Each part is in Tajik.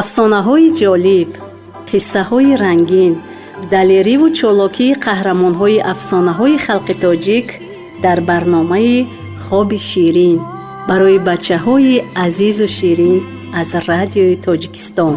Афсонаҳои ҷолиб, қиссаҳои рангин, далериву чолокии қаҳрамонҳои афсонаҳои халқи тоҷик дар барномаи «Хоби ширин» барои бачаҳои азизу ширин аз Радиои Тоҷикистон.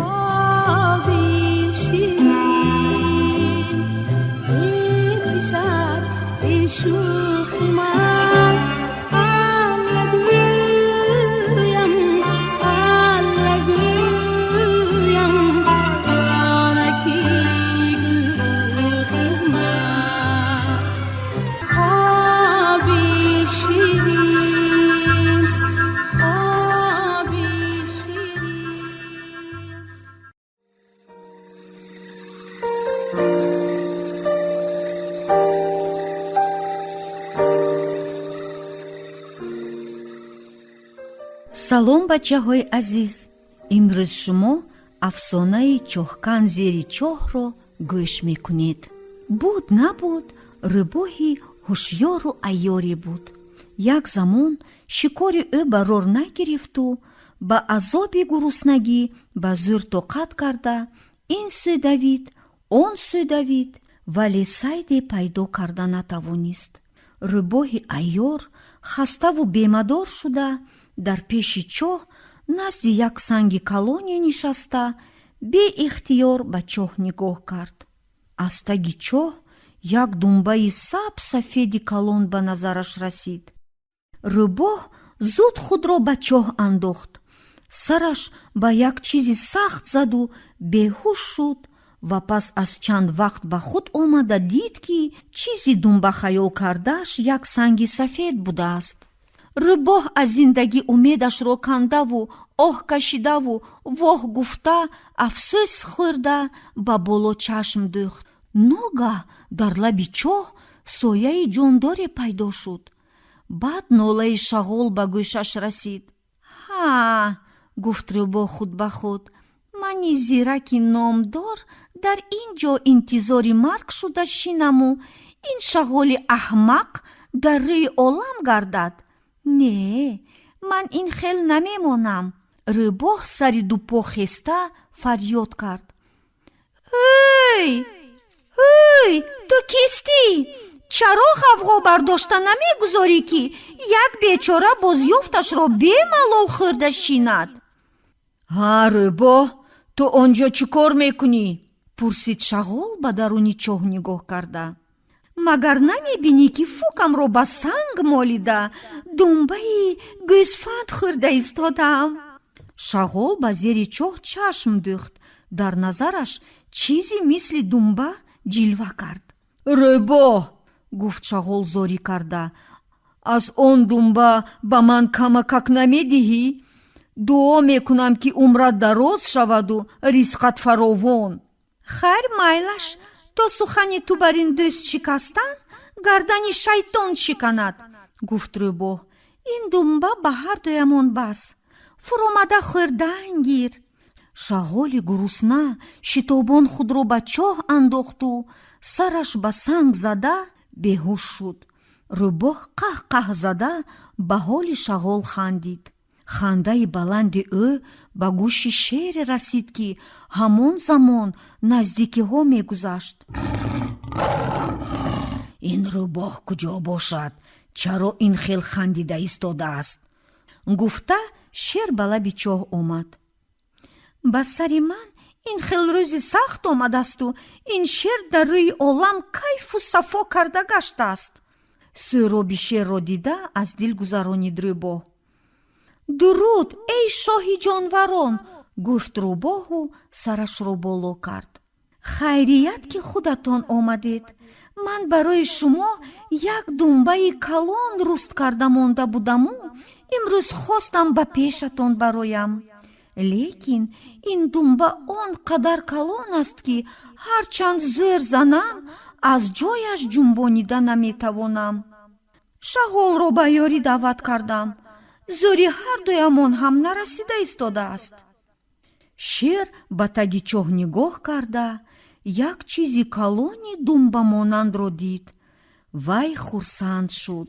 Салом, бачаҳои азиз! Имрӯз шумо афсонаи «Чоҳкан зери чоҳро» гӯш мекунед. Буд, набуд, рӯбоҳи ҳушёру айёре буд. Як замон шикори ӯ барор нагирифту ба азоби гуруснагӣ ба зӯр тоқат карда, ин сӯ давид, он сӯ давид, вале сайде пайдо карда натавонист. Рӯбоҳи айёр хаставу бемадор шуда, дар пеши чоҳ назди як санги калоне нишаста, беихтиёр ба чоҳ нигоҳ кард. Аз таги чоҳ як думбаи саб сафеди калон ба назараш расид. Рӯбоҳ зуд худро ба чоҳ андохт, сараш ба як чизи сахт заду беҳуш шуд ва пас аз чанд вақт ба худ омада дид, ки чизи думба хаёл кардааш як санги сафед будааст. Рӯбоҳ аз зиндагӣ умедашро кандаву, оҳ кашидаву, воҳ гуфта, афсӯс хӯрда, ба боло чашм дӯхт. Ногаҳ дар лаби чоҳ сояи ҷондоре пайдо шуд. Баъд нолаи шағол ба гӯшаш расид. «Ҳа, – гуфт рӯбоҳ худ ба худ, – мани зираки номдор дар ин ҷо интизори марг шуда шинаму ин шағоли аҳмақ дар рӯи олам гардад? Не, ман ин хел намемонам». Рӯбоҳ сари дупо хеста фарёд кард: «Ҳӯй, ҳӯй, ту кистӣ? Чаро ғавғо бардошта намегузорӣ, ки як бечора бозёфташро бемалол хӯрда шинад?» «Ҳа, рӯбоҳ, ту он ҷо чӣ кор мекунӣ?» – пурсид шағол, ба даруни чоҳ нигоҳ карда. «Магар намебинӣ, ки фукамро ба санг молида, думбаи гӯсфанд хӯрда истодаам?» Шағол ба зери чоҳ чашм дӯхт. Дар назараш чизе мисли думба ҷилва кард. «Рӯбоҳ, – гуфт шағол зорӣ карда, – аз он думба ба ман камакак намедиҳӣ? Дуо мекунам, ки умрат дароз шаваду ризқат фаровон». «Хайр, майлаш, то сухани ту бар ин дӯст шикастан гардани шайтон шиканад, – гуфт рӯбоҳ. – Ин думба ба ҳардуямон бас, фуромада хӯрдан гир». Шағоли гурусна шитобон худро ба чоҳ андохту сараш ба санг зада беҳуш шуд. Рӯбоҳ қаҳ-қаҳ зада ба ҳоли шағол хандид. Хандаи баланди ӯ ба гӯши шере расид, ки ҳамон замон наздикиҳо мегузашт. «Ин рӯбоҳ куҷо бошад? Чаро ин хел хандида истодааст?» гуфта, шер ба лаби чоҳ омад. «Ба сари ман ин хел рӯзи сахт омадасту ин шер дар рӯи олам кайфу сафо карда гаштааст», сӯроби шерро дида, аз дил гузаронид рӯбоҳ. «Дуруд, эй шоҳи ҷонварон», – гуфт рӯбоҳу сарашро боло кард. «Хайрият, ки худатон омадед. Ман барои шумо як думбаи калон руст карда монда будаму имрӯз хостам ба пешатон бароям, лекин ин думба он қадар калон аст, ки ҳарчанд зӯр занам, аз ҷояш ҷунбонида наметавонам. Шағолро ба ёрӣ даъват кардам, зӯри ҳардуямон ҳам нарасида истодааст». Шер ба таги чоҳ нигоҳ карда, як чизи калони думбамонандро дид. Вай хурсанд шуд.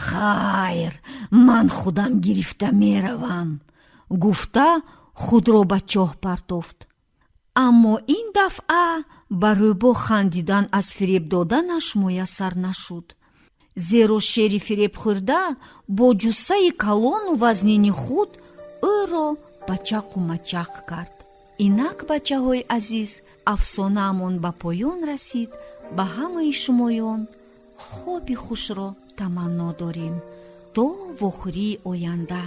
«Хайр, ман худам гирифта меравам», Гуфта худро ба чоҳ партофт. Аммо ин дафъа ба рӯбоҳ хандидан аз фиреб доданаш муяссар нашуд, зеро шери фиребхӯрда бо ҷуссаи калону вазнини худ ӯро ба чақу мачақ кард. Инак, бачаҳои азиз, афсонаамон ба поён расид. Ба ҳамаи шумоён хоби хушро таманно дорем. То вохӯрии оянда.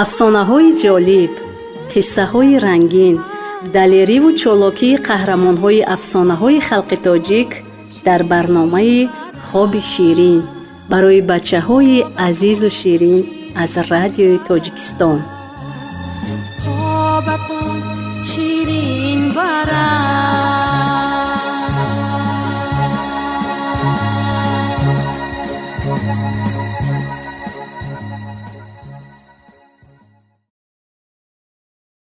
Афсонаҳои ҷолиб, қиссаҳои рангин, далериву чолокии қаҳрамонҳои афсонаҳои халқи тоҷик дар барномаи «Хоби ширин» барои бачаҳои азизу ширин аз Радиои Тоҷикистон. Хобатон ширин барад.